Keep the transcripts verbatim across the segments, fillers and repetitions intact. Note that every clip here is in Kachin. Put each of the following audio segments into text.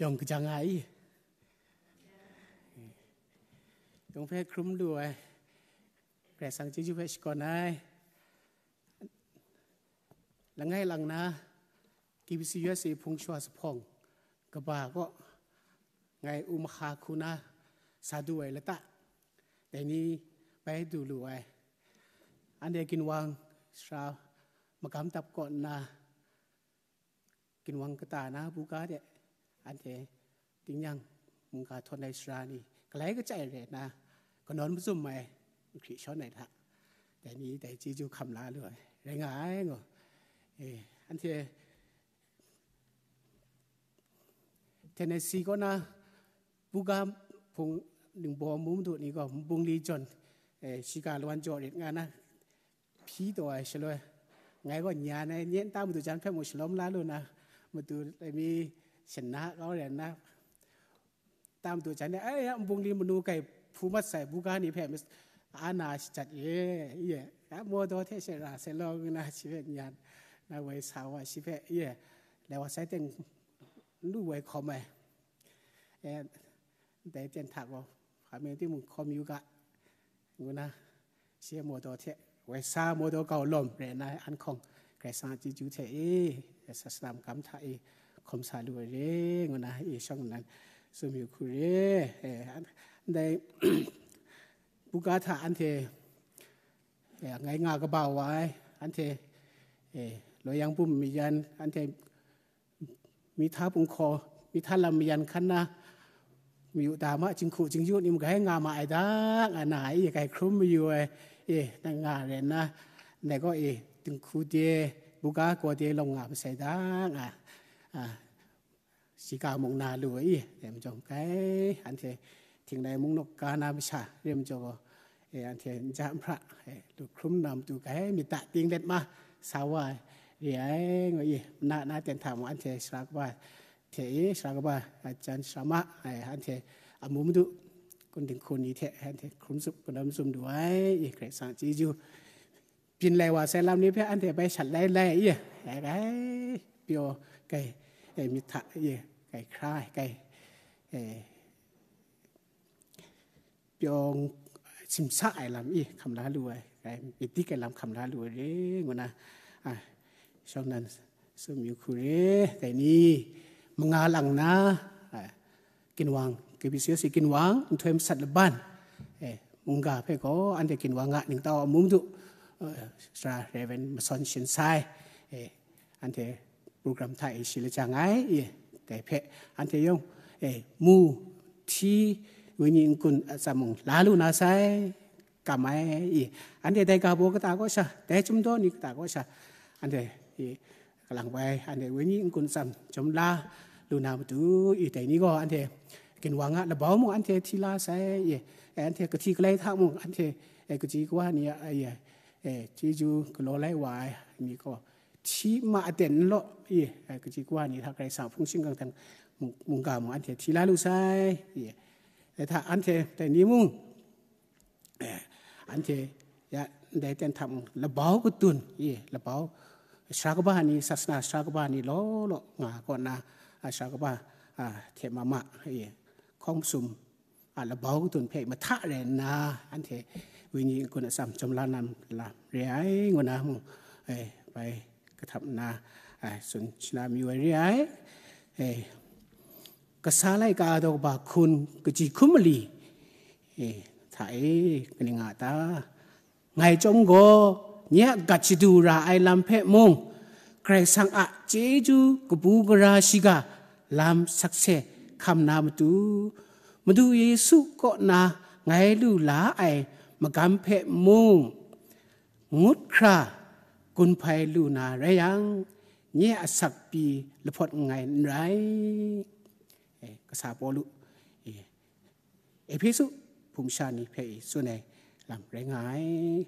Dawng kajang ai. Yawng hpe hkrum lu ai. Karai Kasang chyeju hpe shakawn ai. Langai lang na, K B C U S A hpung shawa zuphpawng kaba kaw ngai u maha hku na sa du ai lata, dai ni bai du lu ai. Anhte ginwang sara magam dap kaw nna, ginwang kata na buga de, anhte tingnyang mungga htawn ai sara ni, galai kachai rai nna, kanawn mazum ai, hkri shawn ai hta, dai ni dai chyeju hkam la lu ai, rai nga ai ngu. Eh, anhte Tennessee kaw na buga hpung ningbaw mu madu ni gaw, bungli jawn, eh, shiga lawan jaw rit nga na, hpyi taw ai shaloi, ngai gaw nyan ai, nye nta madu jan hpe mung shalawm la lu na, madu lami shana kau rai nna, nta madu jan e, "Ai, ya, nbungli manu kai hpu mat sai buga ni hpe mas-, a na shajat ye, ye, ya, mawdaw hte she ra se law," ngu na shi hpe nyan, na woi sa wa shi hpe, ye, lai wa sai teng n lu woi hkawm ai. E, dai ten hta gaw, hpa meng timung hkawm yu ga, ngu na, shi mawdaw hte, woi sa mawdaw gau lawm rai nna, an hkawng Karai Kasang a chyeju hte e, sa salam gam hta e, hkawm sa lu ai re, ngu na, e shawng nnan tsun yu hku re. E, an-, ndai, buga hta anhte, e, ngai nga kaba wa ai, anhte, e, Loi Yang Bum mayan, anhte Mihta punghkaw, Mihta lam mayan hkan na, mayu dama, jinghku jingyu ni mung gai nga ma ai da, nga na ai, e, gai hkrum mayu ai, e, na nga rai nna, ndai gaw, e, dinghku de, buga gaw de lawng nga masai da, nga, a, shiga mung na lu ai, e, dai majaw gai, anhte htingnai mung nawk ga na masha, re majaw gaw, e, anhte nja nhpra, e, lu hkrum na matu gai myit da ting let ma sa wa ai, re ai, ngu i, na, na ten hta mung anhte sara kaba hte e, sara kaba, a, jan sara ma, e, anhte amu madu, kun dinghku ni hte, anhte hkrum zup, kanawn mazum du ai, e, Karai Kasang chyeju, byin lai wa sai lam ni hpe anhte bai shat lai lai, e, e, gai, pyaw, gai, e, myit hta, e, gai hkra, gai, e, pyawng simsa ai lam i hkam la lu ai, rai, myit dik ai lam hkam la lu ai re, ngu na, a, shawng nnan tsun yu hku re, dai ni manga lang na, a, ginwang, K B C U S A ginwang, nhtoi masat laban, e, mungga hpe gaw, anhte ginwang a ningtau amu madu, e, sara Reverend Masawn Shinsai, e, anhte program hta e shi lajang ai, e, dai hpe, anhte yawng, e, mu, hti, wenyi n-gun atsam mung la lu na sai, kam ai, e, anhte dai ga baw kata kaw sha, dai chyum daw ni kata kaw sha, anhte, e, kalang bai, anhte wenyi n-gun atsam chyum la lu na matu, e, dai ni gaw anhte ginwang a labau mung anhte hti la sai, e, e, anhte kahti kalai hta mung anhte, e, kaji kawa ni a, e, e, chyeju galaw lai wa ai ni gaw, hti ma aten n law, e, e, kaji kawa ni hta Karai Kasang hpung shingkang hte mung-, mungga mung anhte hti la lu sai, e, dai hta anhte dai ni mung, e, anhte ya ndai ten hta mung labau kadun, e, labau sara kaba ni, sasana sara kaba ni law law nga kaw na, a, sara kaba, a, hte mama, e, hkawng masum, a, labau kadun hpe mahta rai nna, anhte wenyi n-gun atsam chyum la na lam re ai, ngu na mung, e, bai kahtap nna, e, tsun shana mayu ai re ai. E, kasa laika daw kaba hkun kaji hkum mali, e, hta e, kaning nga ta? Ngai chyawm gaw, nye a gat shadu ra ai lam hpe mung, Karai Kasang a chyeju kabu gara shiga lam sakse hkam na matu, Madu Yesu kaw na ngai lu la ai magam hpe mung, ngut hkra gun hpai lu na rai yang, nye a asak pyi lahpawt nngai n rai. E, kasa Pawlu, e, Ehpesu hpung sha ni hpe e tsun ai lam rai nga ai.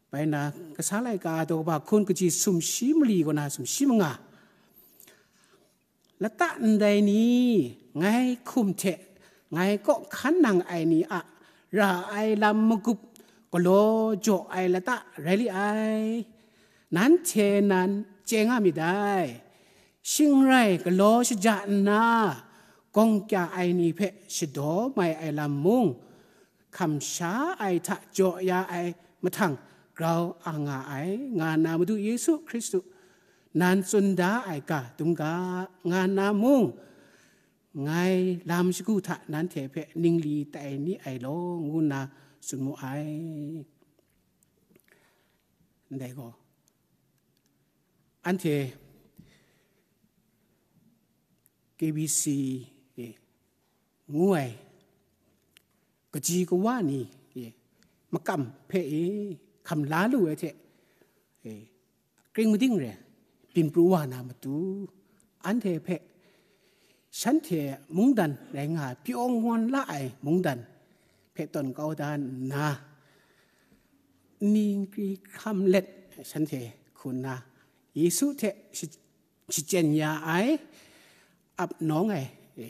Bai na, kasa laika daw kaba hkun kaji sumshi mali kaw na sumshi manga, lata ndai ni, ngai hkum hte ngai kaw hkan nang ai ni a ra ai lam magup galaw jaw ai lata rai li ai. Nanhte nan chye nga myit dai. Shing rai galaw shaja nna, gawng kya ai ni hpe shadaw mai ai lam mung, hkam sha ai hta jaw ya ai mahtang grau a nga ai, nga nna Madu Yesu Hkristu nan tsun da ai ga dum ga, nga nna mung, ngai lam shagu hta nanhte hpe ningli tai ni ai law, ngu nna tsun mu ai. Ndai gaw, anhte K B C, e, ngu ai kaji kawa ni, e, makam hpe, e, hkam la lu ai hte, e, kring mading re, byin pru wa na matu, anhte hpe shanhte mungdan rai nga ai, pyaw ngawn la ai mungdan hpe tawn kau da nna, nni nkri hkam let shanhte hku nna, Yesu hte shi-, shachyen ya ai, ap nawng ai, e,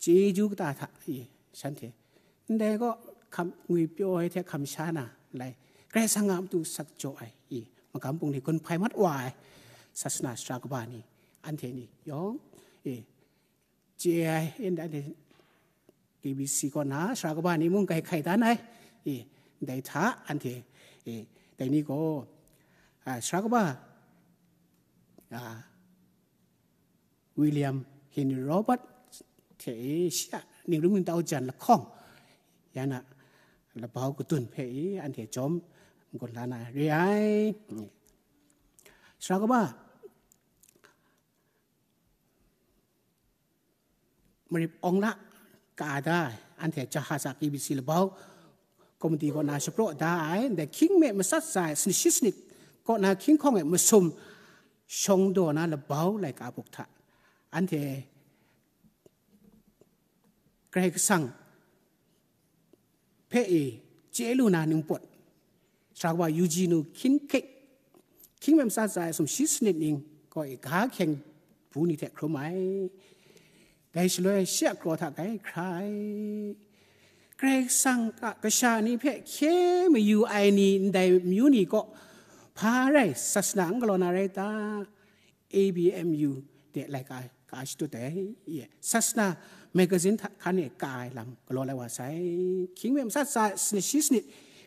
chyeju kata hta, e, shanhte ndai gaw hkam ngwi pyaw ai hte hkam sha na lai, Karai Kasang a matu sak jaw ai, e, magam bungli gun hpai mat wa ai sasana sara kaba ni, anhte ni yawng, e, chye ai, e, ndai K B C kaw na sara kaba ni mung kai hkai dan ai, e, ndai hta anhte, e, dai ni gaw, a, sara kaba, a, William Henry Robert hte, e, shi a ningrum ningtau jan lahkawng, yan a labau kadun hpe, e, anhte jawm n-gun la na re ai. Sara kaba, Marip Awng La ka da ai, anhte Jahasa K B C labau komiti kaw na shapraw da ai, ndai hkying me matsat tsa ai sanit shi sanit kaw na hkying hkawng e masum shawng daw na labau laika buk hta, anhte Karai Kasang hpe e chye lu na ningpawt, sara kaba Eugene Kincaid, hkying me matsat tsa ai sumshi sanit ning gaw e ga hkyeng bu ni hte hkrum ai. Dai shaloi shi a kraw hta grai hkra ai. Karai Kasang a kasha ni hpe hkye mayu ai ni ndai amyu ni gaw hpa rai sasana n galaw na rai ta? A B M U de laika ka shadut ai, ye, sasana magazine hta hkan e ka ai lam galaw lai wa sai. Hkying me matsat tsa sanit shi sanit,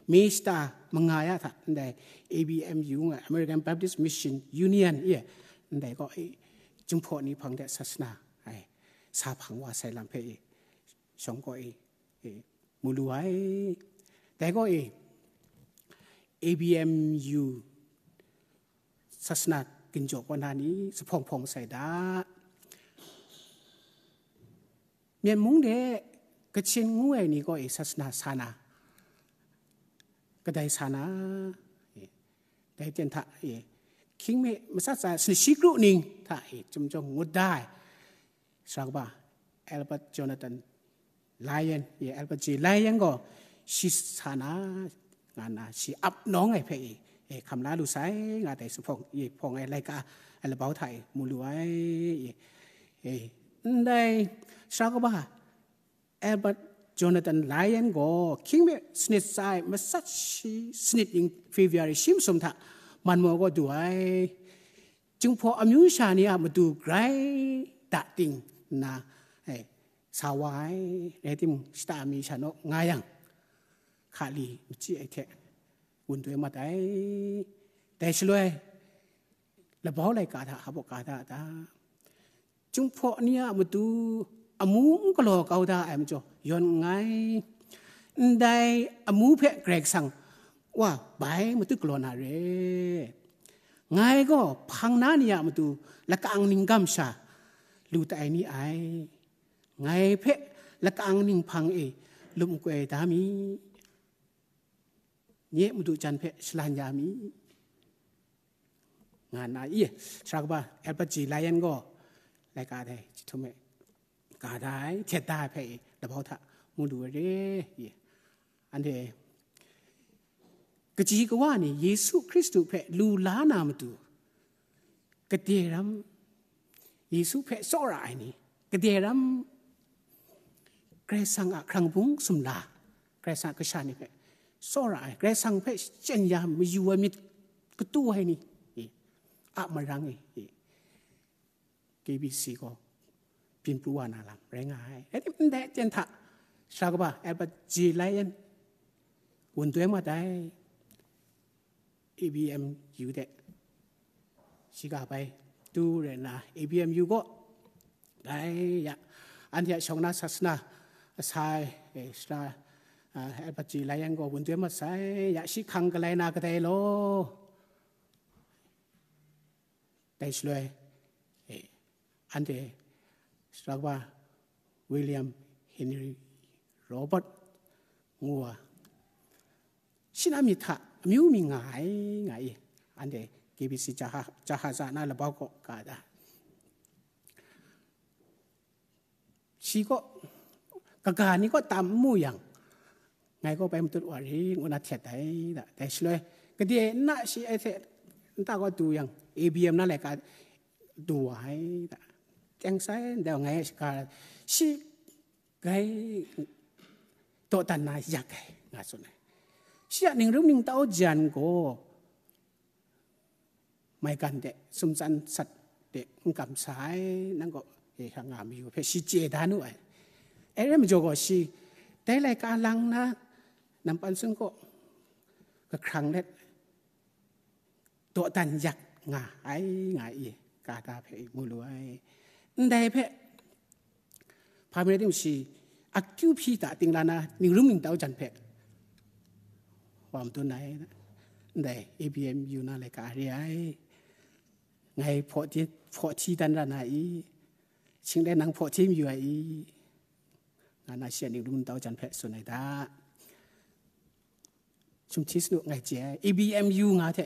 May shata manga ya hta ndai A B M U nga, American Baptist Mission Union, ye, ndai gaw, e, Jinghpaw ni hpang de sasana, ai, sa hpang wa sai lam hpe, e, shawng gaw, e, e, mu lu ai. Dai gaw, e, A B M U sasana ginjaw kaw na ni, zuphpawng hpawng masai da. Myen mung de Kachin ngu ai ni gaw e sasana sa na, kadai sa na, e, dai ten hta, e, hkying me matsat tsa ai sanit shi kru ning hta, e, chyum chyawm ngut da ai. Sara kaba Albert Jonathan Lyon, ye, Albert J Lyon gaw shi sa na, nga na, shi ap nawng ai hpe, e, e, hkam la lu sai, nga dai zuphpawng, e, hpawng ai laika ai labau hta, e, mu lu ai, e, e, ndai sara kaba Albert Jonathan Lyon gaw hkying me sanit tsa ai matsat shi sanit ning February shi masum hta man maw kaw du ai. Jinghpaw amyu sha ni a matu grai da ting nna, e, sa wa ai, rai timung, shata mi sha naw nga yang, hkali machyi ai hte wun doi mat ai. Dai shaloi, labau laika hta hpa baw ka da a ta? Jinghpaw ni a matu amu n galaw kau da ai majaw yawn nngai. Ndai amu hpe Karai Kasang wa bai matut galaw na re. Ngai gaw hpang na ni a matu lakang ninggam sha lu tai ni ai. Ngai hpe lakang ninghpang e lum koi da mi, nye madu jan hpe shalan ya mi, nga nna, i, sara kaba Albert J Lyon gaw laika dai jahtum e ka da ai, htet da ai hpe i, labau hta mu lu ai re, i. Anhte kaji kawa ni Yesu Hkristu hpe lu la na matu, gade ram Yesu hpe tsawra ai ni, gade ram Karai Kasang a hkrang bung sumla, Karai Kasang a kasha ni hpe tsawra ai, Karai Kasang hpe shachyen ya mayu ai myit katu ai ni, i, a marang e, i, K B C gaw byin pru wa na lam rai nga ai. Rai timung, ndai aten hta sara kaba Albert G. Lyon wun doi mat ai. A B M U de shiga bai du rai nna, A B M U gaw dai ya, anhte a shawng na sasana asai, eh, sara, ah, Albert G. Lyon gaw wun doi mat sai, ya shi hkang galai na kadai law. Dai shaloi, eh, anhte sara kaba William Henry Robert ngu ai, shi na myit hta amyu myi nga ai, nga i, anhte K B C jaha, jahaza na labau kaw ka da. Shi kaw, kaga ni kaw tam n mu yang, ngai kaw bai matut wa ri, ngu na htet ai da. Dai shaloi, gade nna shi ai hte nta kaw du yang, A B M na laika du wa ai da. Teng sai, ndai ngai shaka, shi gai dawdan na yak ai, nga tsun ai. Shi a ningrum ningtau jan gaw, maigan de, sumtsan sat de n kam sa ai, nang kaw e hkra nga mayu hpe shi chye da nu ai. E re majaw gaw, shi dai laika lang na, nampan sun kaw kahkrang let, dawdan yak nga ai, nga i, ka da hpe mu lu ai. Ndai hpe, hpa mi rai timung, shi akyu hpyi ta ting la na, ningrum ningtau jan hpe wa madun ai. Ndai A B M U na laika re ai. Ngai hpaw hti, hpaw hti dan ra na i? Shingle nang hpaw hti mayu ai i? Nga na shi a ningrum ningtau jan hpe tsun ai da. Hkum hti sanu ngai chye ai, A B M U nga hte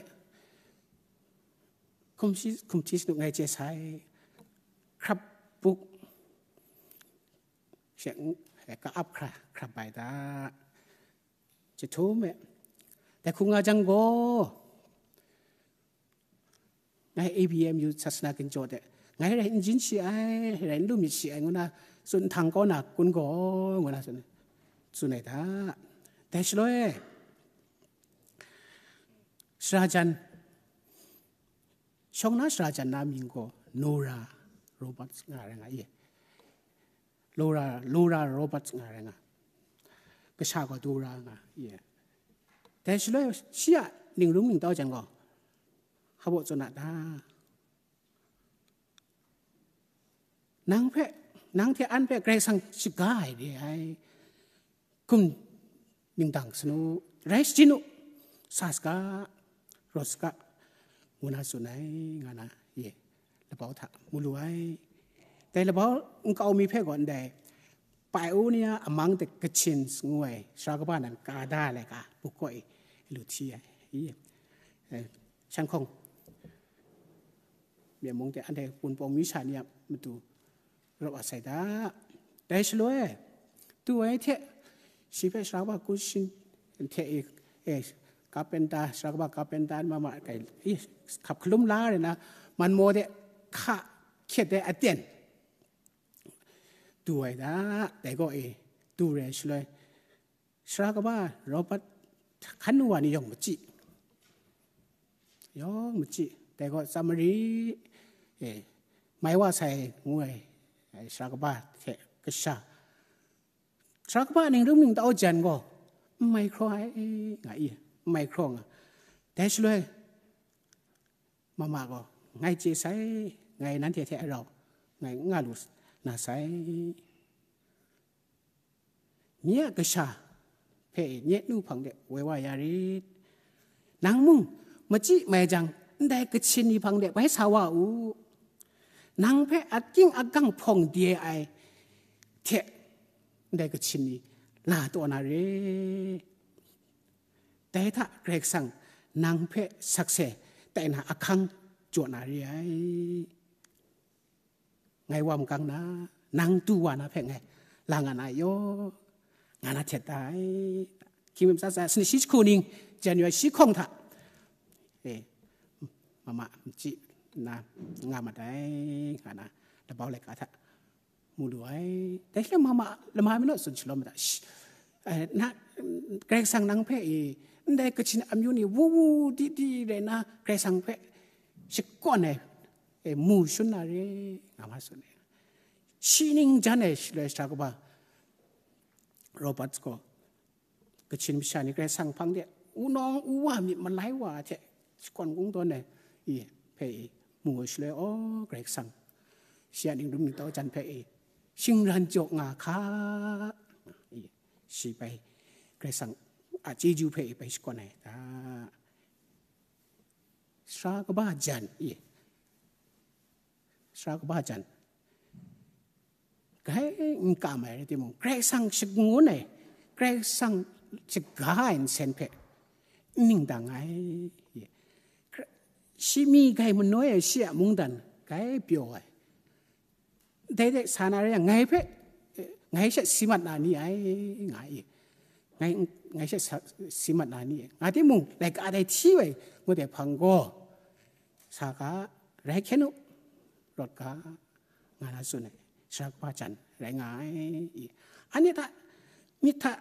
hkum hti, hkum hti sanu ngai chye sai, hkrap buk she, ka ap hkra, hkrap bai da. Jahtum e, dai hku nga jang gaw, ngai A B M U sasana ginjaw de, ngai rai n jin shi ai, rai n lu myit shi ai, ngu na tsun, nhtang kaw na kun gaw, ngu na tsun, tsun ai da. Dai shaloi, sara jan, shawng na sara jan na mying gaw Nora Roberts nga rai nga i. Laura, Laura Roberts nga rai nga. Kasha gaw Dora nga i. Dai shaloi shi a ningrum ningtau jan gaw, hpa baw tsun a ta? Nang hpe, nang hte an hpe Karai Kasang shaga ai re ai. Hkum ningdang sanu, rai shajin u, sa saga, rawt saga, ngu na tsun ai, nga na, ye, labau hta mu lu ai. Dai labau nkau mi hpe gaw ndai, Paionia among the Kachins ngu ai, sara kaba nan ka da ai laika, buk kaw e lu hti ai. Ye, eh, shan hkawng, Myen mung de anhte Wunpawng myu sha ni a matu rau a sai da. Dai shaloi, tu ai hte, shi hpe sara kaba Kushin hte e, e, kapenta, sara kaba kapenta mama kai, i, hkap hkalum la re na, manmaw de hka hkyet ai aten du ai da. Dai gaw e, du re shaloi, sara kaba Robert hkan wa ni yawng machyi, yawng machyi, dai gaw Samari, e, mai wa sai ngu ai, ai sara kaba hte kasha, sara kaba ningrum ningtau jan gaw n mai hkraw ai, nga i, n mai hkraw nga. Dai shaloi, mama gaw, ngai chye sai, ngai nanhte hte rau, ngai n nga lu na sai. Nye a kasha hpe nye nu hpang de woi wa ya rit. Nang mung machyi mai jang, ndai kachin ni hpang de bai sa wa u. Nang hpe aking agang hpawng de ai hte ndai kachin ni la taw na re. Dai hta Karai Kasang nang hpe sakse tai na ahkang jaw na re ai. Ngai wa makang na, nang du wa na hpe ngai la nga na yaw, nga na htet da ai. Hkying mi matsat sa, sani shi jahku ning, January shi hkawng hta, e, mama machyi nna nga mat ai, nga na, labau laika hta mu lu ai. Dai hte mama lama mi naw tsun shalawm ma ta, shi, e, na, Karai Kasang nang hpe, e, ndai kachin amyu ni wu wu di di rai na, Karai Kasang hpe shakawn ai, e mu shun na re, nga ma tsun ai. Shi ning jan ai shaloi sara kaba Robert gaw, Kachin masha ni Karai Kasang hpang de wunawng u wa myit malai wa hte shakawn kungdawn ai i hpe i mu ai shaloi, aw, Karai Kasang, shi a ningrum ningtau jan hpe i shingran jaw nga hka, i shi bai Karai Kasang a chyeju hpe i bai shakawn ai ta. Sara kaba jan i, sara kaba jan, grai n kam ai rai timung, Karai Kasang shangun ai, Karai Kasang shaga ai nsen hpe n ning dang ai. Shi mi grai manoi ai, shi a mungdan grai pyaw ai. Dai de sa na rai yang, ngai hpe, ngai she si mat na ni ai, nga i. Ngai, ngai she sa, si mat na ni ai. Nga timung, laika dai hti ai, ngut ai hpang gaw, sa ga, rai hkyen u, rawt ga, nga na tsun ai, sara kaba jan rai nga ai. Anhte hta, myit hta,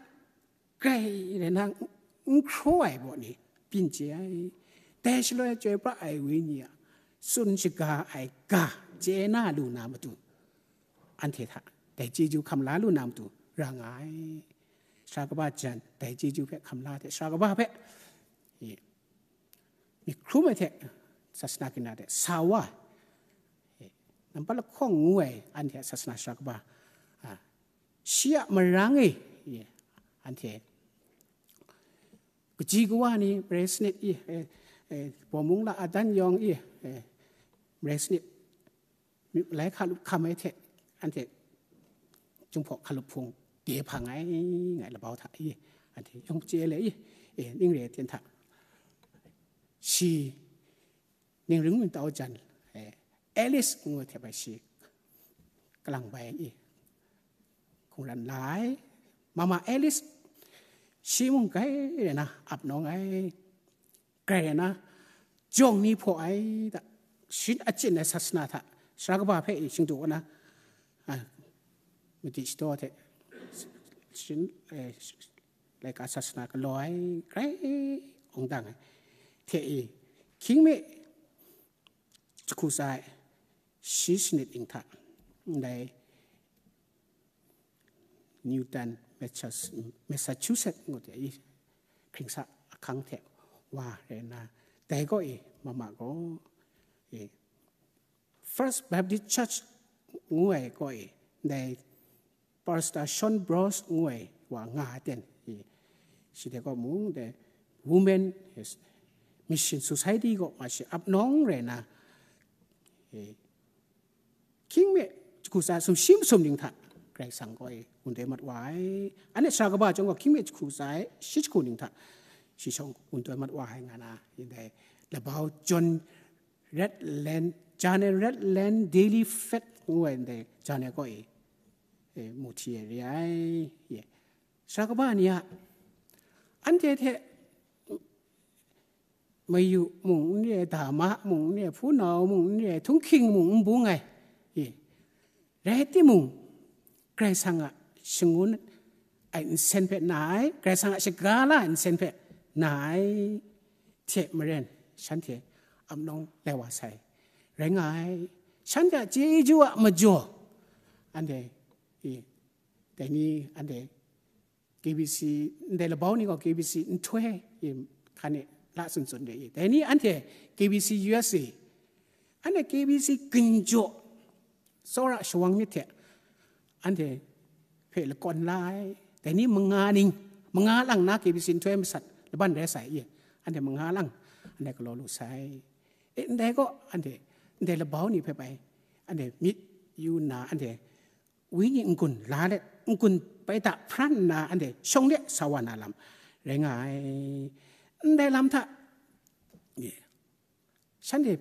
grai rai na, n hkraw ai baw ni, byin chye ai. Dai shaloi chyoi pra ai Wenyi a tsun shaga ai ga chye na lu na matu, anhte hta dai chyeju hkam la lu na matu ra nga ai. Sara kaba jan, dai chyeju hpe hkam la hte, sara kaba hpe, i, myit hkrum ai hte, sasana kina hte sa wa ai, nampat lahkawng ngu ai anhte a sasana sara kaba, a, shi a marang e, i, anhte kaji kawa ni marai sanit i, e, e, bawmung la adan yawng i, e, marai sanit, myit malai hkalup hkam ai hte, anhte Jinghpaw hkalup hpung de hpang ai, ngai labau hta i, anhte yawng chye le i, e, ning re ai ten hta, shi ningrum ningtau jan, e, Alice ngu ai hte bai shi kalang bai i, hkungran la ai. Mama Alice, shi mung grai rai na ap nawng ai, grai rai na jawng ni hpaw ai da, shin achyin ai sasana hta, sara kaba hpe i shingdu na, a, madi shadaw hte, shin, e, laika sasana galaw ai, grai awng dang ai hte i, hkying mi jahku tsa ai shi sanit ning hta, ndai Newton, Massachus-, Massachusetts ngut ai hkringsa ahkang hte wa rai nna, dai kaw e mama gaw, e, First Baptist Church ngu ai kaw e, ndai Pastor Sean Bros ngu ai wa nga ai ten, e, shi dai kaw mung, dai Women Mission Society kaw ma shi ap nawng rai nna, e, hkying mi jahku tsa sumshi masum ning hta Karai Kasang gaw e wun doi mat wa ai. Anhte sara kaba chyawm gaw hkying mi jahku tsa ai shi jahku ning hta shi shawng wun doi mat wa ai nga na, ndai labau John Redland, John Redland Daily Faith ngu ai ndai John e kaw e, e, mu hti ai re ai. Ye. Sara kaba ni a, anhte hte mayu mung n re ai, dama mung n re ai, hpunau mung n re ai, htunghking mung n bung ai, i, rai timung, Karai Kasang a shangun ai nsen hpe na ai, Karai Kasang a shaga la ai nsen hpe na ai hte maren, shanhte ap nawng lai wa sai rai nga ai. Shanhte a chyeju a majaw, anhte, i, dai ni anhte K B C, ndai labau ni gaw K B C nhtoi, i, hkan e la tsun tsun de i. Dai ni anhte K B C U S A, anhte K B C ginjaw tsawra shawang myit hte anhte hpe lakawn la ai. Dai ni manga ning, manga lang na K B C nhtoi masat laban rai sai i. Anhte manga lang, anhte galaw lu sai. E, ndai gaw anhte, ndai labau ni hpe bai, anhte myit yu nna, anhte wenyi n-gun la let, n-gun bai da hpran nna, anhte shawng de sa wa na lam rai nga ai. Ndai lam hta, shanhte,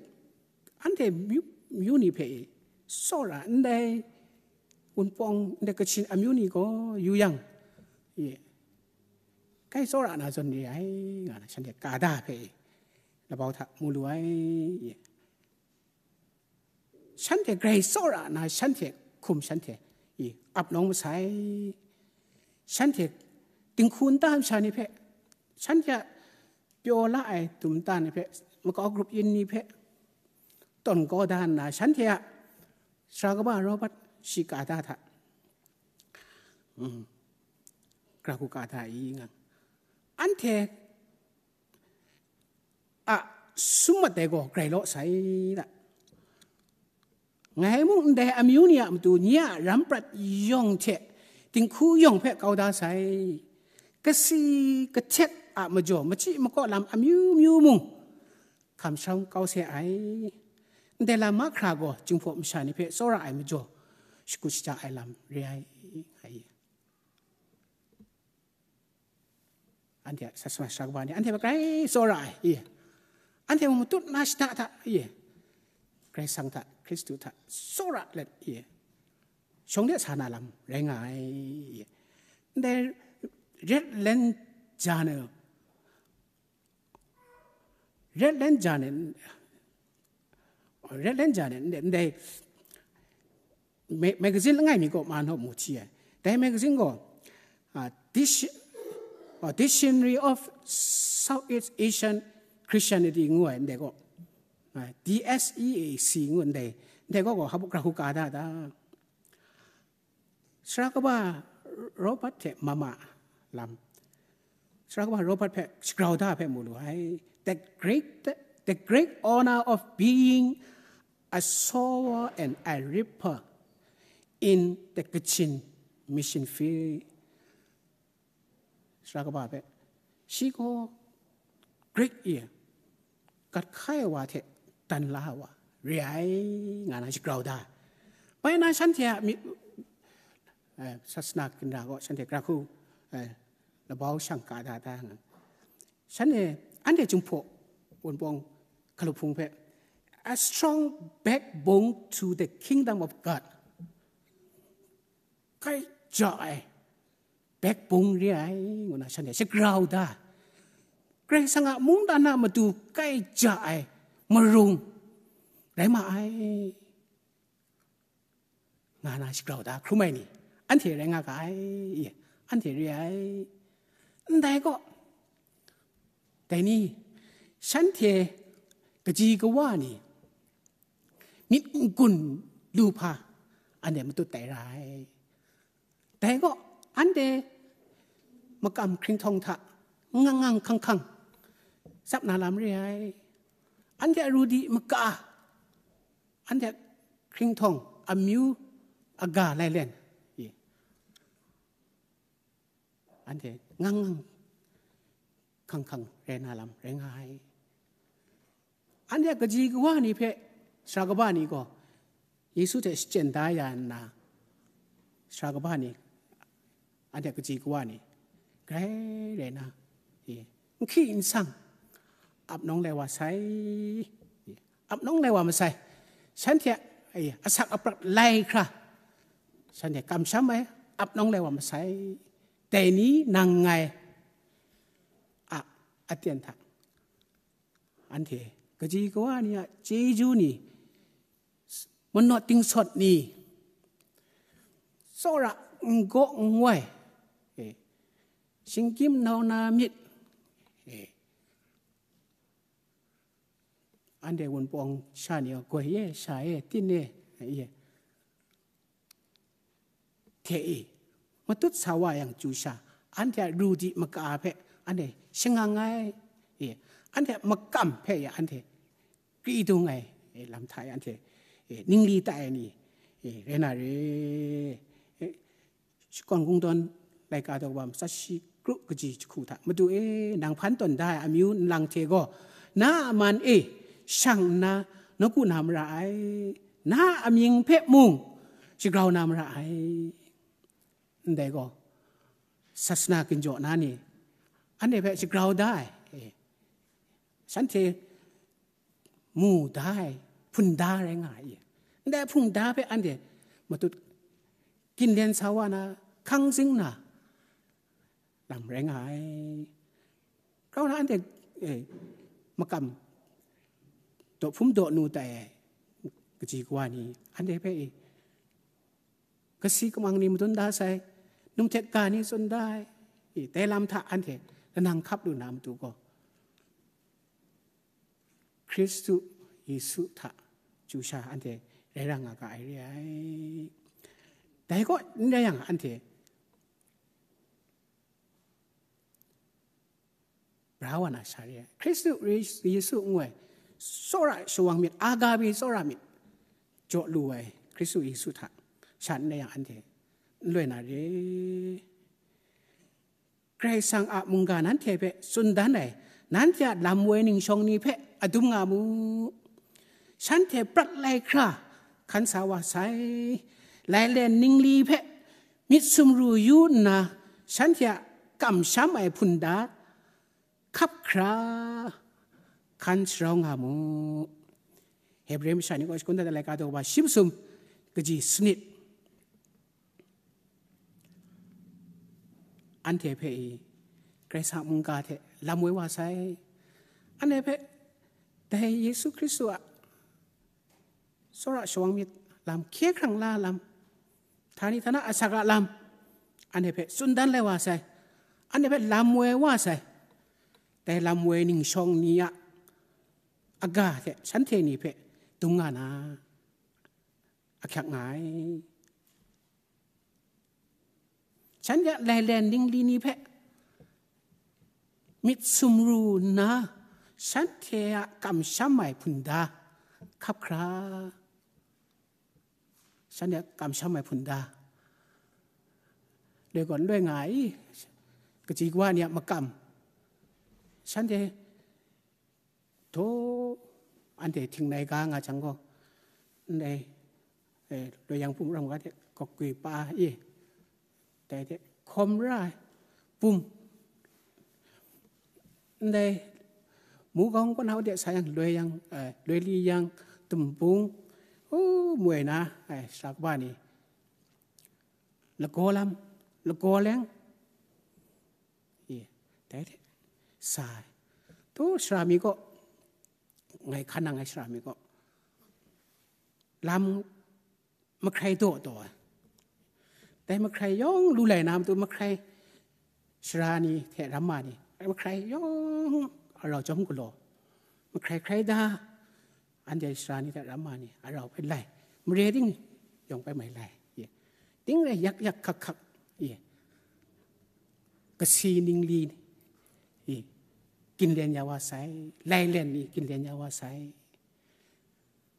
anhte myu, myu ni hpe tsawra ndai Wunpawng, ndai Kachin amyu ni gaw yu yang, ye, kai tsawra na zawn re ai, nga na shanhte ka da hpe labau hta mu lu ai, ye. Shanhte grai tsawra na shanhte hkum shanhte, i, ap nawng masai. Shanhte dinghku nta masha ni hpe, shanhte a pyaw la ai dum nta ni hpe, makau grup yin ni hpe, tawn kau da nna, shanhte a sara kaba Robert shi ka da hta, mm, gara hku ka da i nga, anhte a sum mat dai gaw grai law sai da. Ngai mung ndai amyu ni a matu nye a ram prat yawng hte dinghku yawng hpe kau da sai. Kasi kahtet a majaw machyi makaw lam amyu myu mung hkamsham kau se ai. Ndai lam mahkra gaw Jinghpaw masha ni hpe tsawra ai majaw shakut shaja ai lam re ai, nga i. Anhte a sasana sara kaba ni anhte hpe grai tsawra ai, i. Anhte mung matut na shada hta, i. Karai Kasang hta, Hkristu hta tsawra let, i. Shawng de sa na lam rai nga ai, i. Ndai Redland Journal, Redland Journal, Redland Journal, ndai, ndai ma-, magazine langai mi kaw ma naw mu hti ai. Dai magazine gaw, ah, Dic-, ah, Dictionary of Southeast Asian Christianity ngu ai ndai gaw, ah, D S E A C ngu ndai, ndai gaw gaw hpa gara hku ka da da. Sara kaba Robert hte mama lam, sara kaba Robert hpe shagrau da hpe mu lu ai. The great, the great honor of being a sower and a reaper in the Kachin mission field. Sara kaba hpe, shi gaw Greek e, kat hkai ai wa hte dan la ai wa re ai, nga na shagrau da. Bai na shanhte a myit, eh, sasana ginra gaw shanhte gara hku, eh, labau shang ka da da nga. Shanhte, anhte Jinghpaw Wunpawng hkalup hpung hpe, a strong backbone to the kingdom of God. Kai ja ai, backbone re ai, ngu na shanhte shagrau da. Karai Kasang a mungdan a matu kai ja ai marung rai ma ai, nga na shagrau da hkrum ai ni, anhte rai nga ga ai, anhte re ai. Ndai gaw, dai ni, shanhte kaji kawa ni, myit n-gun lu hpa, anhte matut tai ra ai. Dai gaw, anhte makam hkringhtawng hta ngang ngang hkang hkang tsap na lam re ai. Anhte a ru di maka, anhte hkringhtawng amyu aga lai len, anhte ngang ngang hkang hkang rai na lam rai nga ai. Anhte a kaji kawa ni hpe sara kaba ni gaw Yesu hte shachyen da ya nna, sara kaba ni, anhte a kaji kawa ni, grai rai na, e, n hki n sang, ap nawng lai wa sai, e, ap nawng lai wa masai, shanhte a, e, asak aprat lai hkra, shanhte kamsham ai, ap nawng lai wa masai, dai ni nang ngai a aten hta, anhte kaji kawa ni a chyeju ni, manawt dingsawt ni, tsawra n gaw n wai, e, shinggyim nau na myit, e, anhte Wunpawng sha ni gaw, goi e, sha e, tin e, e, hte e, matut sa wa yang chyu sha, anhte a ru di maka hpe anhte shangang ai, e, anhte a makam hpe ya anhte kri dung ai, e, lam hta e anhte, e, ningli tai ai ni, e, rai na re. E, shakawn kungdawn laika daw wa matsat shi kru kaji jahku hta, Madu e, nang hpan tawn da ai amyu nlang hte gaw, na a man e shang nna nawku na mara ai, na a amying hpe mung shagrau na mara ai. Ndai gaw, sasana ginjaw na ni, anhte hpe shagrau da ai, e, shanhte mu da ai, hpun da rai nga ai. Ndai hpung da hpe anhte matut ginlen sa wa na, hkang zing na lam rai nga ai. Grau na anhte, e, makam daw hpum daw nu tai ai kaji kawa ni, anhte hpe, e, kasi kamang ni madun da sai, num htet ga ni tsun da ai, e, dai lam hta anhte lanang hkap lu na matu gaw, Hkristu Yesu hta du sha anhte rai ra nga ga ai re ai. Dai kaw n rai yang, anhte bra wa na sha re ai. Hkristu Yesu ngu ai tsawra shawang myit, agape tsawra myit jaw lu ai Hkristu Yesu hta sha n rai yang, anhte n loi na re. Karai Kasang a mungga nanhte hpe tsun dan ai, nanhte a lam woi ningshawng ni hpe adum nga mu. Shanhte prat lai hkra hkan sa wa sai. Lailen ningli hpe myit sumru yu nna, shanhte a kamsham ai hpunda hkap hkra hkan sharau nga mu. Hebre masha ni kaw shakun dat ai laika daw ba shi masum kaji sanit. Anhte hpe i, Karai Kasang mungga hte lam woi wa sai. Anhte hpe dai Yesu Hkristu a tsawra shawang myit lam, hkye hkrang la lam, htani htana asak a lam, anhte hpe tsun dan lai wa sai. Anhte hpe lam woi wa sai. Dai lam woi ningshawng ni a aga hte shanhte ni hpe dung nga na ahkyak nga ai. Shanhte a lailen ningli ni hpe myit sumru nna, shanhte a kamsham ai hpunda hkap hkra, shanhte a kamsham ai hpunda loi gaw n loi nga ai, kaji kawa ni a makam, shanhte daw anhte htingnai ga nga jang gaw, ndai, eh, loi yang pum ram ga hte gawk gwi pa e, dai hte hkawm ra ai pum, ndai mu gawng kaw na de sa yang, loi yang, eh, loi li yang, tumbung, u, moi na, eh, sara kaba ni, lagaw lam, lagaw leng, e, dai hte sa ai. Tu sara mi kaw, ngai hkan nang ai sara mi kaw, lam mahkrai daw daw ai. Dai mahkrai yawng lu lai na matu, mahkrai sara ni hte ramma ni, mahkrai yawng arau chyawm galaw, mahkrai hkrai da, anhte sara ni hte ramma ni arau bai lai, mare ting yawng bai mai lai, ye. Ting rai yak yak hkak hkak, ye. Kasi ningli, ye, ginlen ya wa sai, lailen ni ginlen ya wa sai.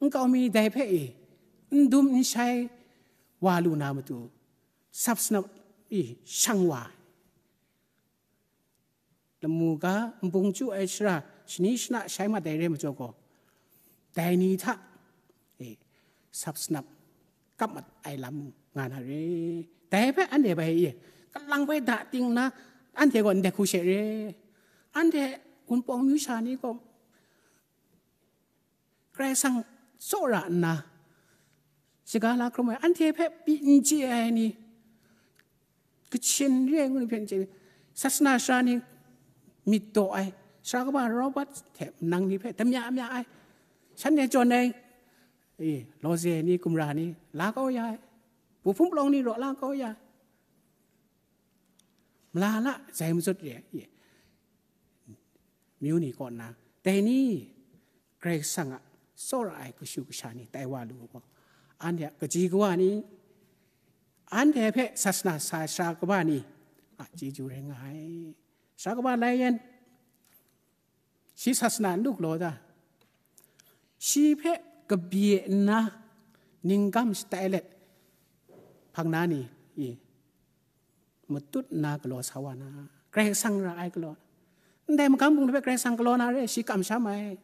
Nkau mi dai hpe e, n dum n shai wa lu na matu, sap sanap e shang wa ai. Lamu ga nbung chyu ai sara, shani shana shai mat ai re majaw gaw, dai ni hta e sap sanap kap mat ai lam nga na re. Dai hpe anhte bai e, kalang bai da ting nna, anhte gaw ndai hku she re. Anhte Wunpawng myu sha ni gaw, Karai Kasang tsawra nna, shaga la hkrum ai, anhte hpe pyi n chye ai ni, Kachin re ai ngu ni hpe n chye, sasana sara ni myit daw ai, sara kaba Robert hte manang ni hpe damya mya ai, shanhte jawn ai, e, lawze ni, gumra ni la kau ya ai, bu hpung palawng ni raw la kau ya ai, mala la zai mazut re ai, e, myu ni kaw nna, dai ni Karai Kasang a tsawra ai kashu kasha ni tai wa lu gaw, anhte a kaji kawa ni, anhte hpe sasana sa ai sara kaba ni a chyeju rai nga ai. Sara kaba lai yen, shi sasana n lu galaw ta? Shi hpe kabye nna, ninggam shatai let, hpang na ni, i, matut nna galaw sa wa na, Karai Kasang ra ai galaw, ndai magam bung hpe Karai Kasang galaw na re, shi kamsham ai.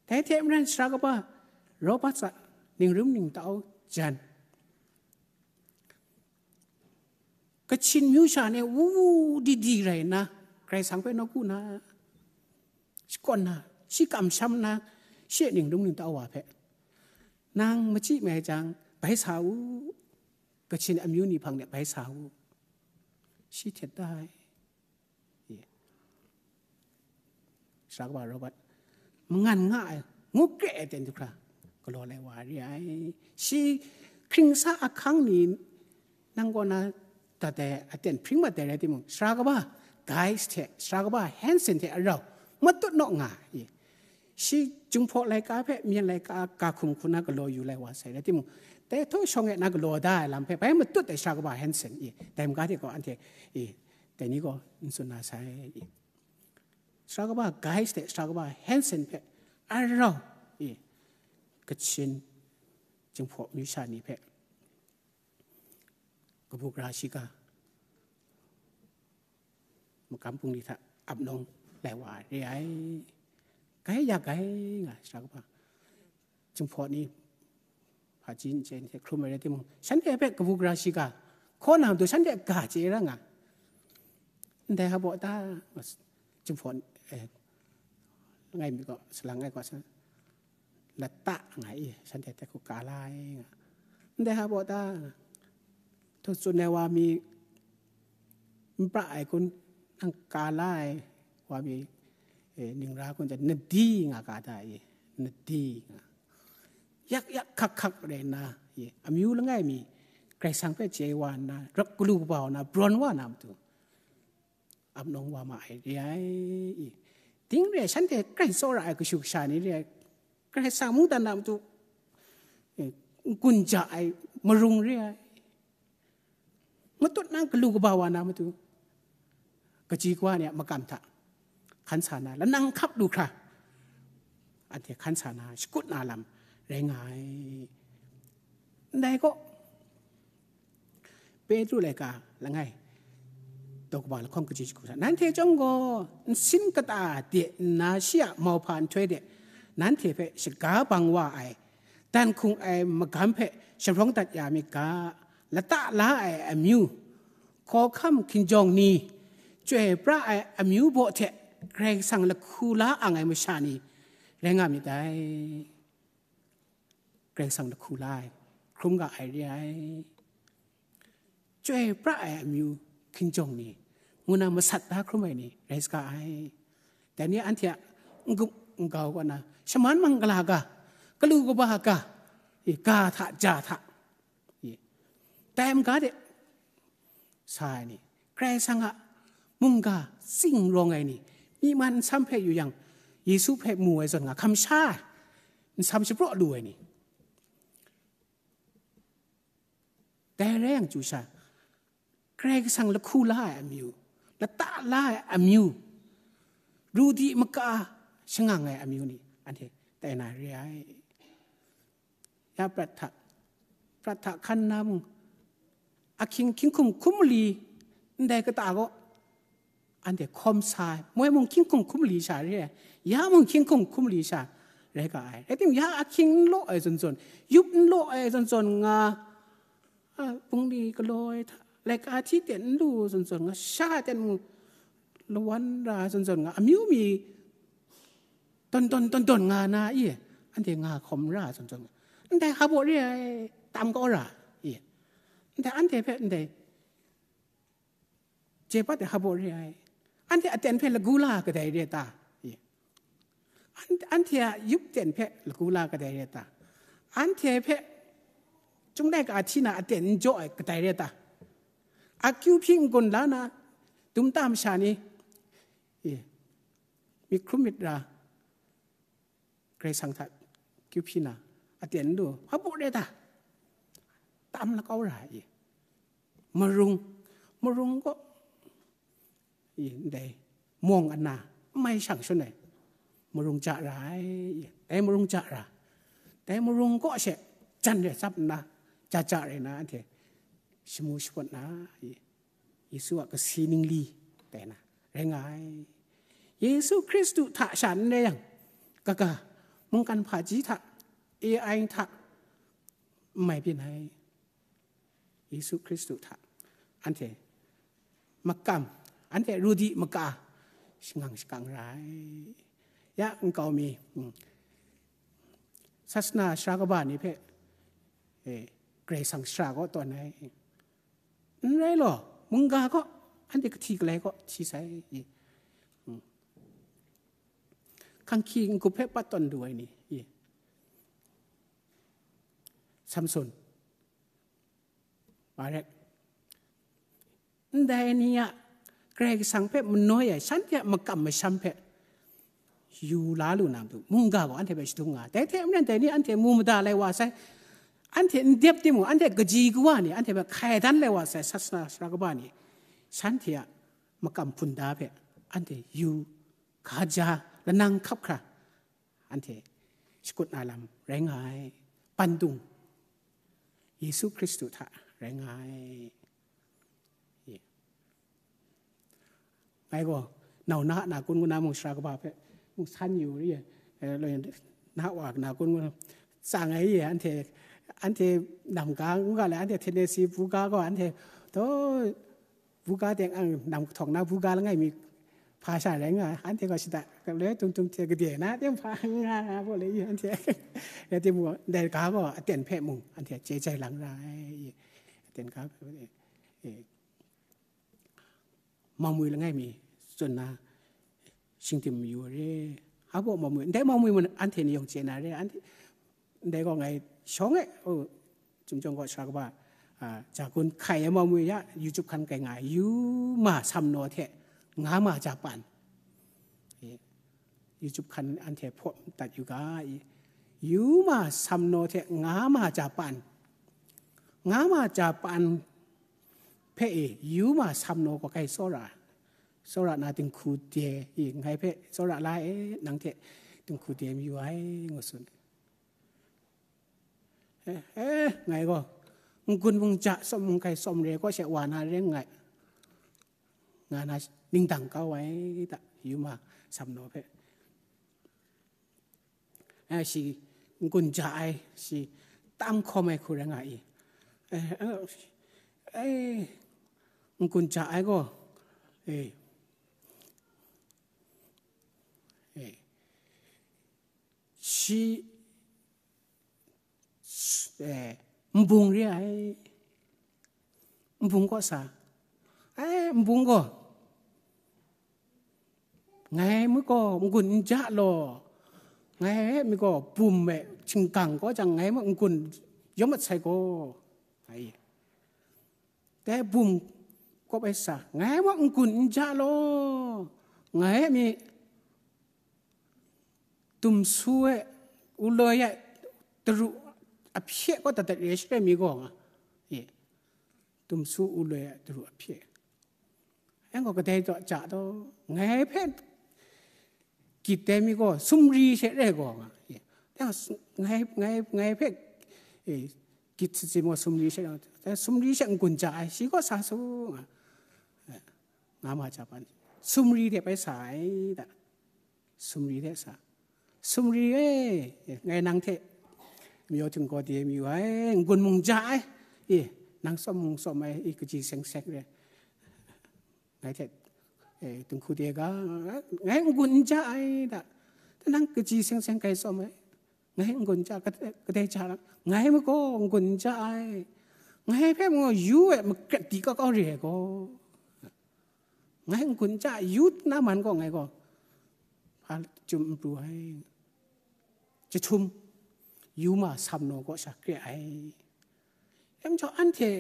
Dai hte maren, sara kaba Robert a ningrum ningtau jan, Kachin myu sha ni wu di di rai nna, Karai Kasang hpe nawku na, shakawn na, shi kamsham na, shi a ningrum ningtau wa hpe, nang machyi mai jang, bai sa u, Kachin amyu ni hpang de bai sa u, shi htet da ai. Sara kaba Robert, mangan nga ai, ngu kre ai aten du hkra galaw lai wa re ai. Shi hkring sa ahkang ni nang kaw na dat ai aten hpring mat ai rai timung, sara kaba Guys hte sara kaba Hanson hte arau matut naw nga ai. Shi Jinghpaw laika hpe myen laika ga hkum hku na galaw yu lai wa sai rai timung, dai htaw shawng e na galaw da ai lam hpe bai matut ai sara kaba Hanson i, dai maga de gaw anhte i, dai ni gaw n tsun na sai i. Sara kaba Guise de sara kaba Hanson hpe arau i, Kachin Jinghpaw amyu sha ni hpe kabu gara shiga, magam bungli hta ap nawng lai wa re ai. Gai ya gai nga sara kaba Jinghpaw ni hpaji nchyen hte hkrum ai rai timung, shanhte hpe kabu gara shiga hkaw na matu shanhte ga chye ra nga. Ndai hpa baw ta, Jinghpaw, eh, langai mi gaw, salang ai gaw sa, lata nga i, shanhte hte hku ka la ai nga. Ndai hpa baw ta, htu tsun ai wa mi, n pra ai kun, nang ka la ai wa mi, eh, ning ra kun, nadi nga ka ta i, nadi nga. Yak yak hkak hkak rai nna, i, amyu langai mi, Karai Kasang hpe chye wa nna, rap galu kaba wa na, brawn wa na matu, ap nawng wa ma ai re ai. Ding re ai, shanhte grai tsawra ai kashu kasha ni re ai, Karai Kasang mungdan na matu, eh, n-gun ja ai marung re ai. Matut na galu kaba wa na matu, kaji kawa ni a makam hta hkan sa na, lanang hkap lu hkra, anhte hkan sa na, shakut na lam rai nga ai. Ndai gaw, Petru laika langai, daw kaba lahkawng kaji shagu sa, nanhte chyawm gaw, nsin kata de nna shi a mauhpa nhtoi de, nanhte hpe shaga bang wa ai, dan hkung ai magam hpe sharawng dat ya myit ga, lata la ai amyu, hkawhkam hkinjawng ni, chyoi pra ai amyu baw hte Karai Kasang lahku la ang ai masha ni rai nga myit dai. Karai Kasang lahku la ai, hkrum ga ai re ai. Chyoi pra ai amyu hkinjawng ni, ngu na masat da hkrum ai ni rai saga ai. Dai ni anhte a n-gup n-gau kaw na, shaman mangala ga, galu kaba ga, i, ga hta, ja hta, i, dai maga de sa ai ni, Karai Kasang a mungga tsing rawng ai ni, myi man nsam hpe yu yang, Yesu hpe mu ai zawn nga, kamsha ai, nsam shapraw lu ai ni, dai rai yang chyu sha, Karai Kasang lahku la ai amyu, lata la ai amyu, ru di maka shangang ai amyu ni anhte tai na re ai. Ya prat hta, prat hta hkan na mung, ahkying hkying hkum hkum mali ndai kata gaw, anhte hkawm sa ai, moi mung hkying hkum hkum mali sha re ai, ya mung hkying hkum hkum mali sha rai ga ai. Rai timung, ya ahkying n law ai zawn zawn, yup n law ai zawn zawn nga, a, bungli galaw ai hta, laika hti ten n lu zawn zawn nga, sha ten mung lawan ra zawn zawn nga, amyu mi tawn tawn tawn tawn nga na i, anhte nga hkawm ra zawn zawn nga, ndai hpa baw re ai, tam kau ra i, ndai anhte hpe ndai chye bat ai hpa baw re ai, anhte aten hpe lagu la kadai re ta? I, an-, anhte a yup ten hpe lagu la kadai re ta? Anhte hpe Chyum laika hti na aten n jaw ai kadai re ta? Akyu hpyi n-gun la na, dum ta masha ni, i, myit hkrum myit ra, Karai Kasang hta kyu hpyi na, aten n lu, hpa baw re ta? Tam lakau ra ai, i, marung, marung kaw, i, ndai mawng ana, n mai shang shun ai, marung ja ra ai, i, dai marung ja ra, dai marung kaw she jan re tsap nna, ja ja rai na, anhte shamu shapawt na, i, Yesu a kasi ningli tai na rai nga ai. Yesu Hkristu hta sha n rai yang, kaga, mungkan hpaji hta, A I hta, n mai byin ai. Yesu Hkristu hta anhte makam, anhte ru di maka shangang shakang ra ai. Ya nkau mi, hmm, sasana sara kaba ni hpe, eh, Karai Kasang sara kaw tawn ai. N rai law, mungga kaw, anhte kahti kalai kaw hti sai, i. Hmm. Hkanghki n-gup hpe pat tawn lu ai ni, i. Samson, Barak, ndai ni a Karai Kasang hpe manoi ai, shanhte a makam masham hpe yu la lu na matu, mungga gaw anhte hpe shadum nga ai. Dai hte maren dai ni anhte mu mada lai wa sai, anhte n dep timung, anhte kaji kawa ni, anhte hpe hkai dan lai wa sai, sasana sara kaba ni, shanhte a makam hpun da hpe anhte yu, ga ja, lanang hkap hkra, anhte shakut na lam rai nga ai. Pandung, Yesu Hkristu hta rai nga ai. Ngai gaw, nau na a na kun ngu na mung sara kaba hpe mung san yu ri, eh, lo, na wa na kun ngu na, tsang ai ye, anhte, anhte nam ga ngu ga le, anhte Tennessee buga gaw, anhte, to, buga teng ang nam kahtawng na buga langai mi hpa sha rai nga, anhte gaw shada le tum tum hte gade na teng hpa nga nga bo le ye, anhte. Ya timung, dai ga gaw aten hpe mung, anhte chye jai lang ra ai ye, aten ga hpe, eh, maumwi langai mi tsun na, shingdim mayu re. Hpa baw maumwi, ndai maumwi mun anhte ni yawng chye na re, anhte, ndai gaw ngai shawng e, o, Chyum Chyawng kaw sara kaba, a, ja kun hkai ai maumwi ya, YouTube hkan kai nga ai, yuma samnaw hte nga ma ja pan. E, YouTube hkan anhte hpaw dat yu ga, i, yuma samnaw hte nga ma ja pan. Nga ma ja pan hpe e, yuma samnaw gaw kai tsawra, tsawra na dinghku de, i, ngai hpe tsawra la e, nang hte dinghku de mayu ai, ngu tsun. Eh, eh, ngai gaw, n-gun mung ja, tsawm mung kai, tsawm re kaw she wa na ring ngai, nga na ningdang kau ai da, yuma samnaw hpe. Eh, shi n-gun ja ai, shi tam hkawm ai hku rai nga i. Eh, eh, eh, n-gun ja ai gaw, eh, eh, shi, eh, nbung re ai. Nbung kaw sa, ai, nbung gaw, ngai mi gaw n-gun n ja law, ngai mi gaw bum e htinggang kaw jang, ngai mi n-gun yawm mat sai gaw, ai, dai bum kawp ai sa, ngai mi n-gun n ja law, ngai mi dumsu e, uloi e, daru ahpye kaw dat dat re share mi gaw nga, e, dumsu uloi e, daru ahpye. Yang gaw kadai daw ja daw, ngai hpe gyit ai mi gaw sumri she re gaw nga, e, yang s-, ngai, ngai, ngai hpe, e, gyit sitsin gaw sumri she, sumri she n-gun ja ai, shi gaw sa su nga, e, nga ma ja pan, sumri de bai sa ai da. Sumri hte sa. Sumri e, ngai nang hte mayu htinggaw de mayu ai, n-gun mung ja ai, e, nang tsawm mung tsawm ai, e, kaji seng seng re. Ngai hte, e, dinghku de ga, ngai n-gun n ja ai da. Nang kaji seng seng kai tsawm ai. Ngai n-gun ja, ka-, kadai ja lang. Ngai mi gaw n-gun n ja ai. Ngai hpe mung yu e makrat di kau kau re ai gaw. Ngai n-gun ja, yu na man gaw ngai gaw, hpa chyum n pru ai. Jahtum, yuma samnaw kaw sha kre ai. Yang jaw anhte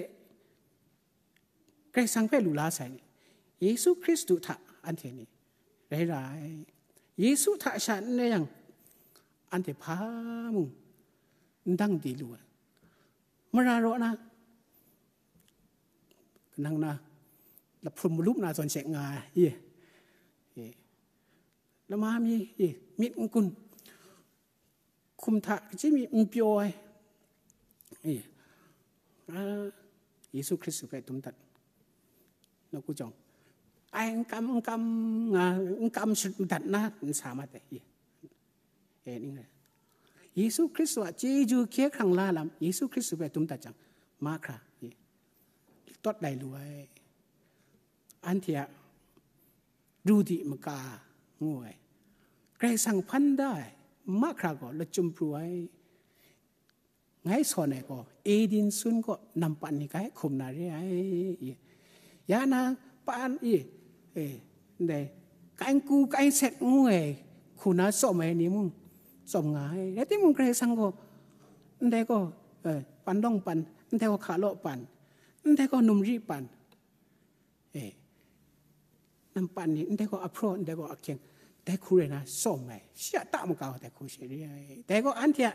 Karai Kasang hpe lu la sai ni, Yesu Hkristu hta anhte ni rai ra ai. Yesu hta sha n rai yang, anhte hpa mung n dang di lu ai. Mara raw na, kanang na, lahpun malup na zawn she nga ai, i, i, lama mi, i, myit n kun, hkum hta kaji mi n pyaw ai, i, a, Yesu Hkristu hpe dum dat, nawku jawng, ai n kam, n kam nga, n kam shut madat na n sa mat ai, i. E, ning rai. Yesu Hkristu a chyeju hkye hkrang la lam, Yesu Hkristu hpe dum dat jang, mahkra, e, tawt lai lu ai. Anhte a ru di maka ngu ai. Karai Kasang hpan da ai, mahkra gaw lachyum pru ai. Ngai sawn ai gaw, Eden sun kaw nampan ni kai hkum na re ai. Ya na, pan, i, e, ndai, kai n ku, kai n set ngu ai, hku na tsawm ai ni mung, tsawm nga ai. Rai timung, Karai Kasang gaw, ndai gaw, e, pan lawng pan, ndai gaw hka law pan, ndai gaw numri pan, e, nampan ni, ndai gaw ahpraw, ndai gaw ahkyeng, dai hku rai na sawm ai, shi a ta maga wa dai hku she re ai. Dai gaw anhte a,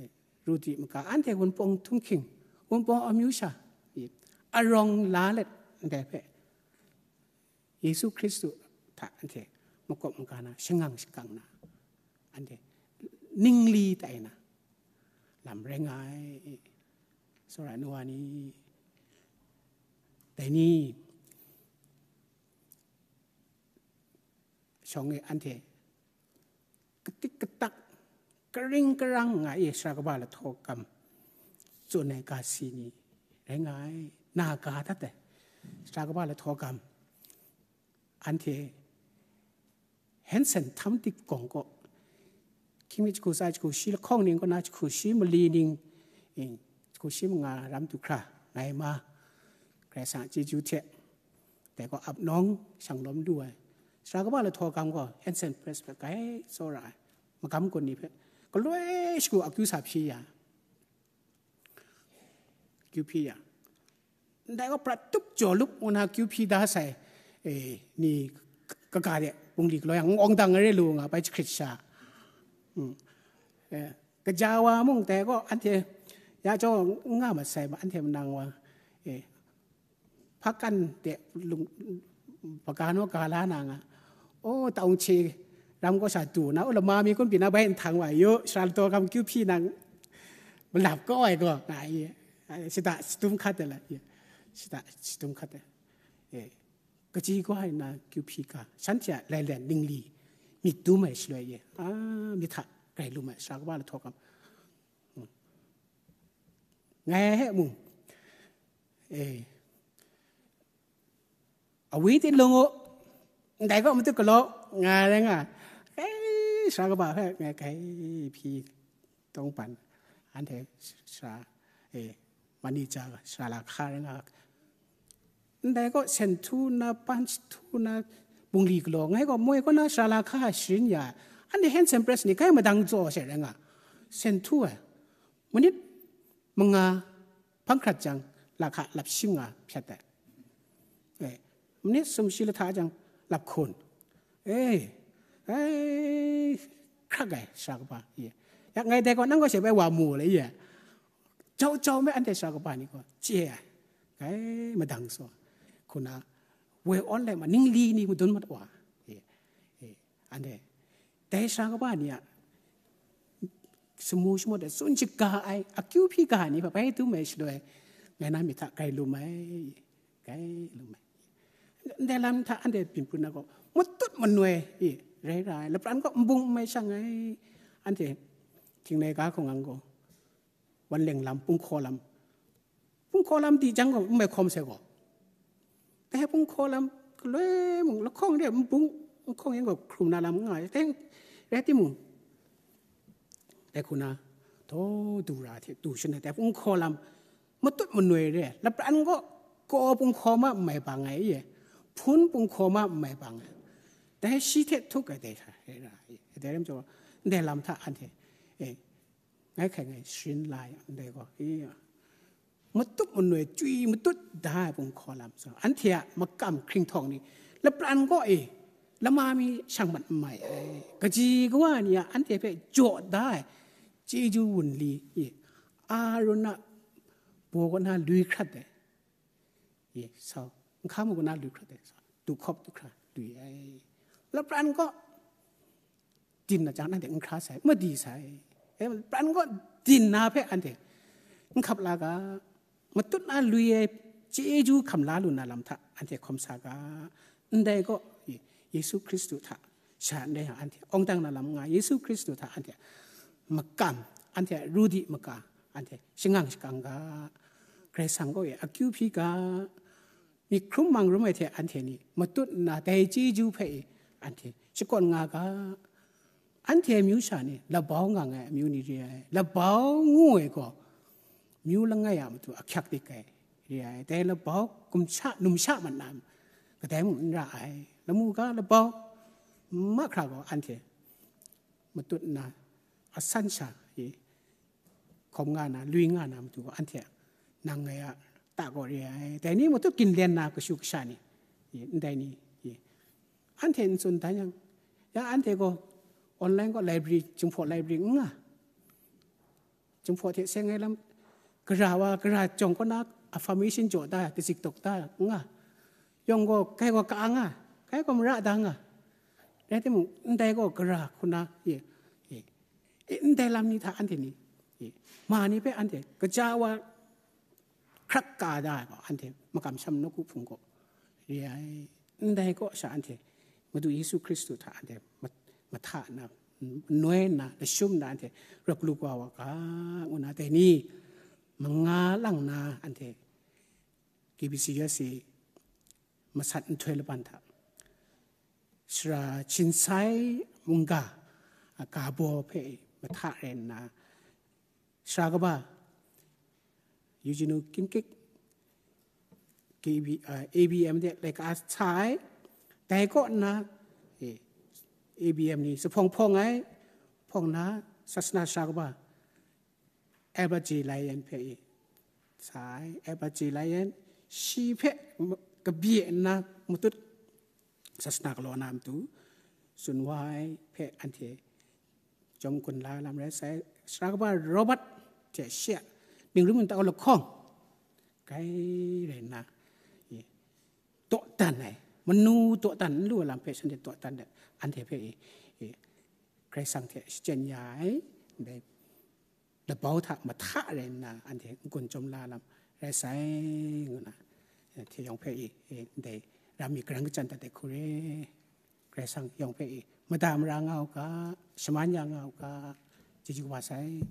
eh, Rudi maga, anhte Wunpawng htunghking, Wunpawng amyu sha, eh, arawng la let ndai hpe, Yesu Hkristu hta anhte makawp maga na, shangang shakang na, anhte ningli tai na lam rai nga ai. Tsawra ai nu wa ni, dai ni shawng e anhte katik katak, karing karang nga e, sara kaba lahtaw kam tsun ai ga si ni rai nga ai, na ga dat ai. Sara kaba lahtaw kam anhte Hansen Thom Dik Gawng kaw, hkying mi jahku tsa jahku shi lahkawng ning kaw na jahku shi mali ning, eh, jahku shi manga ram du hkra ngai ma, Karai Kasang a chyeju hte, dai gaw ap nawng shang lawm lu ai. Sara kaba lahtaw kam gaw Hansen Press hpe grai tsawra ai, magam gun ni hpe galoi shagu akyu sa hpyi ya, akyu hpyi ya, ndai gaw prat tup jaw lup ngu na akyu hpyi da sai, eh, ni kaga de bungli galaw yang n-awng dang ai re lu nga bai jahkrit sha. Hmm. Eh, kaja wa mung dai gaw anhte ya jaw n nga mat sai ma, anhte manang wa, eh, hpakan de lung, hpaga naw ga la na nga. O, taung hte ram kaw sha du na, o, lama mi kun pyi na bai nhtang wa yu, sara lahtaw kam kyu hpyi nang malap kau ai gaw nga ai, shada shadum hkat ai la, shada shadum hkat ai. Eh, kaji gaw ai na kyu hpyi ga, shanhte a lailen ningli myit dum ai shaloi ye, a, myit hta grai lum ai, sara kaba lahtaw kam. Hmm. Ngai he mung, eh, awi tin lung u, ndai gaw matut galaw, nga rai nga, eh, sara kaba hpe ngai grai hpyi tawng ban, anhte sara, eh, mani ja sara la hka rai nga, ndai gaw sen htu na, pan htu na, bungli galaw, ngai gaw moi kaw na sara la hka sharin ya, anhte Hansen Press ni grai madang tsaw she rai nga, sen htu ai, minit manga hpang hkrat jang, lahka lap shim nga hpyat ai. Eh, minit sumshi lahta jang, lap hkun. Eh, eh, hkrak ai sara kaba, ye. Ya ngai dai gaw nang gaw she bai wa mu le, ye. Jau jau me anhte sara kaba ni gaw chye ai. Grai madang tsaw. Hku na, woi awn lai ma, ningli ni madun mat wa. Ye. Eh, anhte dai sara kaba ni a samu shamawt de tsun shaga ai, akyu hpyi ga ni hpe bai dum ai shaloi, ngai na myit hta grai lum ai, grai lum ai. Ndai lam hta anhte byin pru na gaw, matut manoi, e, rai ra ai, lapran gaw nbung n mai shang ai, anhte htingnai ga hkawng ang gaw, wan leng lam, punghkaw lam, punghkaw lam di jang gaw n mai hkawm sai gaw, dai punghkaw lam galoi mung lahkawng de nbung nhkawng yan gaw hkrum na lam n nga ai, dai rai timung, dai hku na, daw du ra hte du shangai, dai punghkaw lam matut manoi re ai, lapran gaw kaw punghkaw ma n mai bang ai, e, hpun punghkaw ma n mai bang ai, dai shi hte htuk ai dai hta rai ra ai, dai rai majaw, ndai lam hta anhte, e, ngai hkai ngai sharin la yang, ndai gaw, e, matut manoi, chywi matut da ai punghkaw lam sa, anhte a makam hkringhtawng ni, lapran gaw e, lama mi shang mat n mai ai, kaji kawa ni a anhte hpe jaw da ai chyeju wunli, e, Arun a baw kaw na lui hkrat ai, e, sau, nhka mu kaw na lui hkrat ai, sau, du hkawp du hkra lui ai, lapran gaw din na jang, anhte n hkra sai, n madi sai. E, pran gaw din na hpe anhte n hkap la ga, matut na lui ai chyeju hkam la lu na lam hta anhte hkawm sa ga. Ndai gaw, Yesu Hkristu hta sha n rai yang, anhte awng dang na lam nga, Yesu Hkristu hta anhte makam, anhte rudi maga, anhte shangang shakang ga, Karai Kasang kaw e akyu hpyi ga, myit hkrum mang rum ai hte anhte ni matut nna dai chyeju hpe e anhte shakawn nga ga. Anhte amyu sha ni labau nga ai amyu ni re ai. Labau ngu ai gaw, myu langai a matu ahkyak dik ai re ai. Dai labau gumsha, numsha mat na kadai mung n ra ai. Lamu ga labau mahkra gaw anhte matut nna asan sha e hkawm nga na, lui nga na matu gaw, anhte a nang ngai a ta gaw re ai. Dai ni matu ginlen na kashu kasha ni, ndai ni, anhte n tsun dan yang, Ya anhte gaw online gaw library, Jinghpaw library n nga. Jinghpaw hte seng ai lam, gara wa, gara jawng kaw na affirmation jaw da, kazik dawk da, n nga. Yawng gaw, kai gaw ka nga, kai gaw mara da nga. Rai timung, ndai gaw gara hku na, ye, ye, e, ndai lam ni hta anhte ni, ye, ma ni hpe anhte, kaja wa, hkrak ka da ai gaw, anhte makamsham nawku hpung gaw re ai. Ndai kaw sha anhte Madu Yesu Hkristu hta anhte ma-, mahta nna, noi nna, lashum nna anhte rap lu kau wa ga, ngu na dai ni manga lang na anhte K B C S A masat nhtoi laban hta, sara Chinsai mungga, a, ga baw hpe mahta rai nna, sara kaba Eugene Kinkik, K B, a, A B M de laika sa ai, dai kaw nna, e, A B M ni sa hpawng hpawng ai, hpawng na, sasana sara kaba Albert J Lyon hpe e, sa ai, Albert J Lyon, shi hpe m-, kabye nna matut sasana galaw na matu, tsun wa ai hpe anhte chyawm gun la lam rai sai, sara kaba Robert hte shi a ningrum ntau lahkawng, grai rai nna, e, dawdan ai, manu dawdan n lu ai lam hpe shanhte dawdan ai, anhte hpe, e, e, Karai Kasang hte shachyen ya ai, ndai labau hta mahta rai nna, anhte n-gun chyawm la lam rai sai, ngu na, e, hte yawng hpe e, e, ndai ram mi karan kachyan dat ai hku re. Karai Kasang yawng hpe e, mada mara nga u ga, shaman ya nga u ga, chyeju kaba sai.